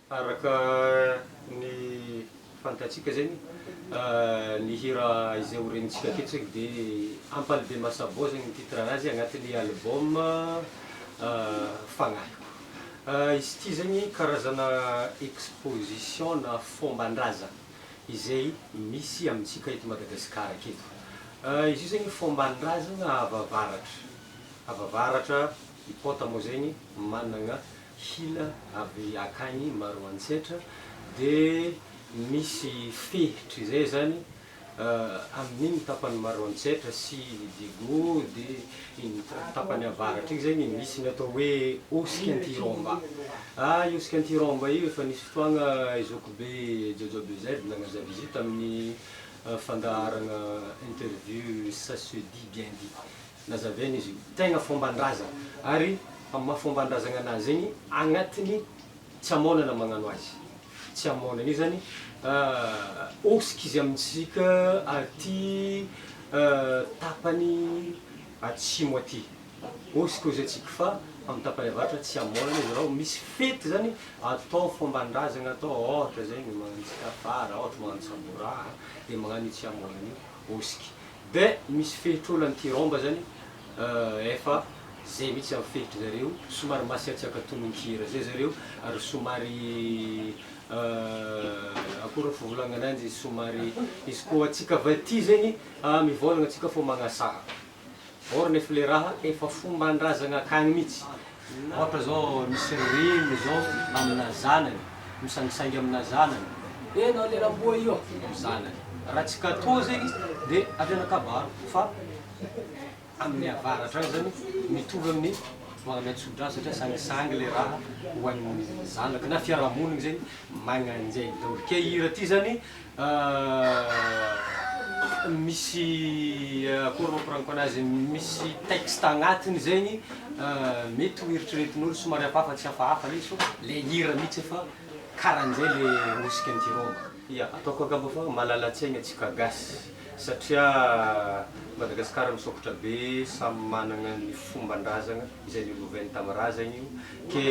Araka ny fantatsika zegny, ny hira izay ho regnintsika aketo zegny de Ampalibe Masabo zegny ny titre anazy agnatin'ny album Fagnahiko. Izy ity zegny karazana exposition na fomban-drazana izay misy amintsika eto Madagasikara aketo. Izy io zegny fomban-drazana avy avaratra, avy avaratra, i Pôta moa zegny managna hila avy akagny Maroantsetra de misy fehitry zay zany amin'igny tapany Maroantsetra sy Diego de iny tapany avaratra igny zegny misy ny atao hoe Osy Antiromba, io Osy Antiromba io efa nisy fotoagna i zokibe Jojo BZ nagnazava izy io tamin'ny fandaharagna interview ça se dit bien dit. Nazavaina izy io. Tegna fomban-drazagna. Ary amin'ny maha fomban-drazagna anazy zegny, agnatiny tsy amaonana magnano azy. Tsy amaonana io zany, hosika izy amintsika aty tapany atsimo aty. Hosika hozy antsika fa amin'ny tapany avaratra tsy amaonana izy raha misy fety zany atao fomban-drazagna atao ôhatra zegny magnano tsikafara, ôhatra magnano tsaboraha, de magnano io tsy amaonana io, hosika. De misy fehitr'olo any Tiromba zany efa zay mihitsy am fehitry zareo, somary masiatsiaka tononkira zay zareo ary somary akory ny fivolagna ananjy somary izy koa atsika avy aty zegny mivôlagna atsika fô magnasaha or nefa le raha efa fomban-drazagna akagny mihitsy. Ohatra zao misy reny zao amina zanany, misangisangy amina zanany, enao le ramboa io am zanany, raha tsy katô zegny de avy kabaro fa amin'ny avaratra agny zany mitovy amin'ny magname tso-drano satria sangisangy le raha ho an'ny zanaka na fiarahamonigny zegny magnanjay daholo, ke hira ty zany Misy akory no ampiraniko anazy, misy texte agnatiny zegny mety ho eritreretin'olo somary hafahafa tsy hafahafa le izy fa le hira mihitsy efa karan'izay le hosika an'ity Roma. Ya, ataoko angamba fa malala-tsaigna antsika gasy satria Madagasikara misôkatra be, samy managna ny fomban-drazagna izay nolovainy tamin'ny razagny io ke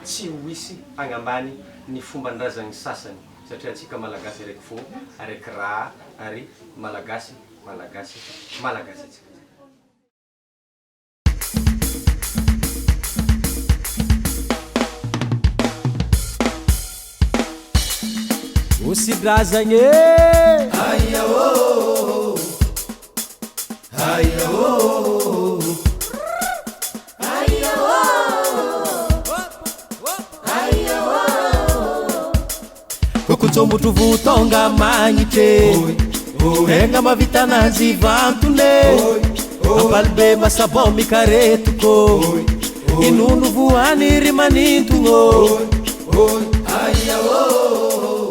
tsy ho hisy hagnambany ny fomban-drazagny sasany. Satria antsika Malagasy araiky fo, araiky rà, ary Malagasy, Malagasy, Malagasy antsika jiaby. Hosidrazagna e! Aia ô! Aia ô! Aia ô! Aia ô! Kokotsomotro vo tonga magnitry Tegna mahavita ananjy vantone Ampalibe masabao mikaretoko Inono voany ry manintogno Aia ô!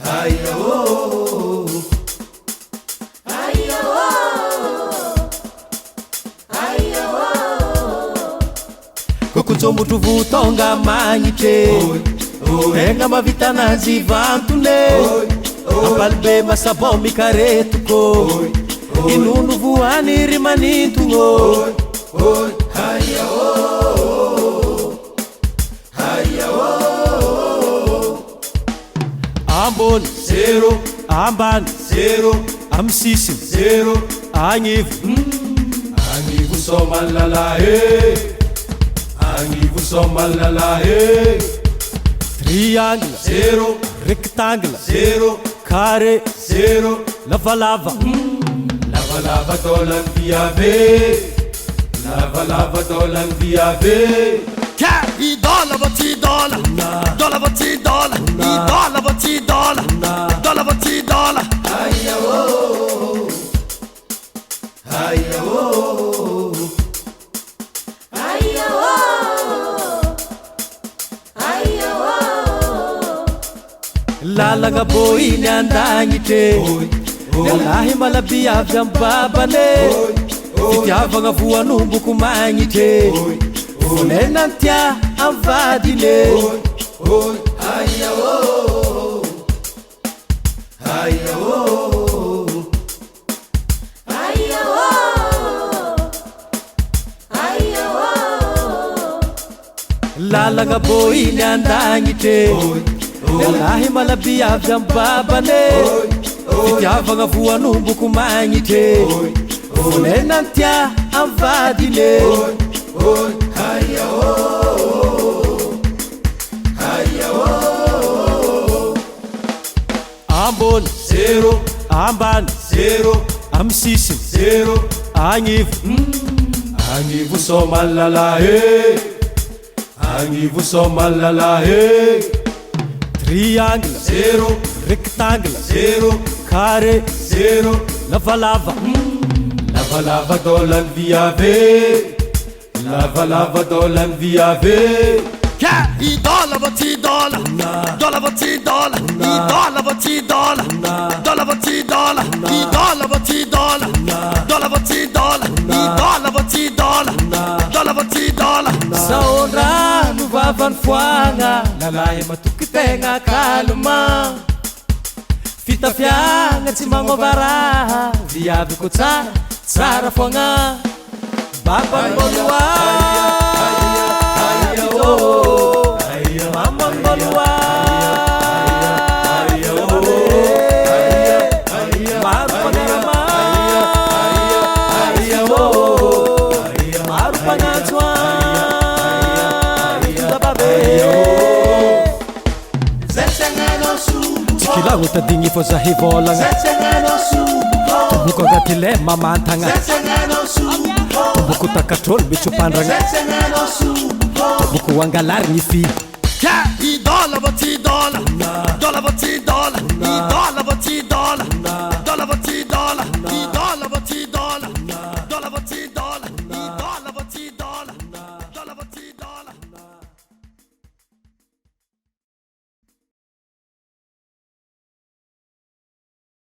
Aia ô! Aia ô! Aia ô! Kokotsomotro vo tonga magnitry Tegna mahavita ananjy vantone Ampalibe masabao mikaretoko Inono voany ry manintogno Aia ô! Aia ô! Ambony. Zero. Ambany. Zero. Amin'ny sisiny. Zero. Agnivo. Agnivo Soamalala e! Agnivo Soamalala e! Triangle. Zero. Rectangle. Zero. Carré. Zero. Lavalava. Lavalava taolan'ny viavy. Lavalava taolan'ny viavy. Ka idola vao tsy idola, idola vao tsy idola, idola vao tsy idola, idola vao tsy idola. Aia ô! Aia ô! Aia ô! Aia ô! Lalagna boiny andagnitry e Lehilahy malaby avy am babane Fitiavagna voanomboko magnitry e Fonenany tia am vadiny e Aia ô! Aia ô! Aia ô! Aia ô! Lalagna bôiny andagnitry Lehilahy malaby avy amy babane. Fitiavagna voanomboko magnitry Vonena tia amy vadine. Ambony Zéro, ambany zéro, amy sisiny zéro. Agnivo. Agnivo somalala e, agnivo somalala e. Triangle, Zéro, rectangle, zéro, carré, zéro. Lavalava. Lavalava dôlany viavy, lavalava dôlany viavy. Idola vao tsy idola, dola vao tsy idola, idola vao tsy idola, dola vao tsy idola, idola vao tsy idola, dola vao tsy idola, idola vao tsy idola, dola vao tsy idola. Saondrano vavany foagna. Lalahy matoky tegna kalma. Fitafiagna tsy magnova raha. Viavy ko tsara, tsara foagna. Babany mbôloa Mamany mbôloa Maro mpagnarama Maro mpagnantso Bababe. Tsikilagno tadigny fô zahay vôlagna. Tomboko agnaty lay mamantagna. Tomboko takatr'olo mitsompandragna. Tomboko angalary ny fy. Idola vao tsy idola, dola vao tsy idola, idola vao tsy idola,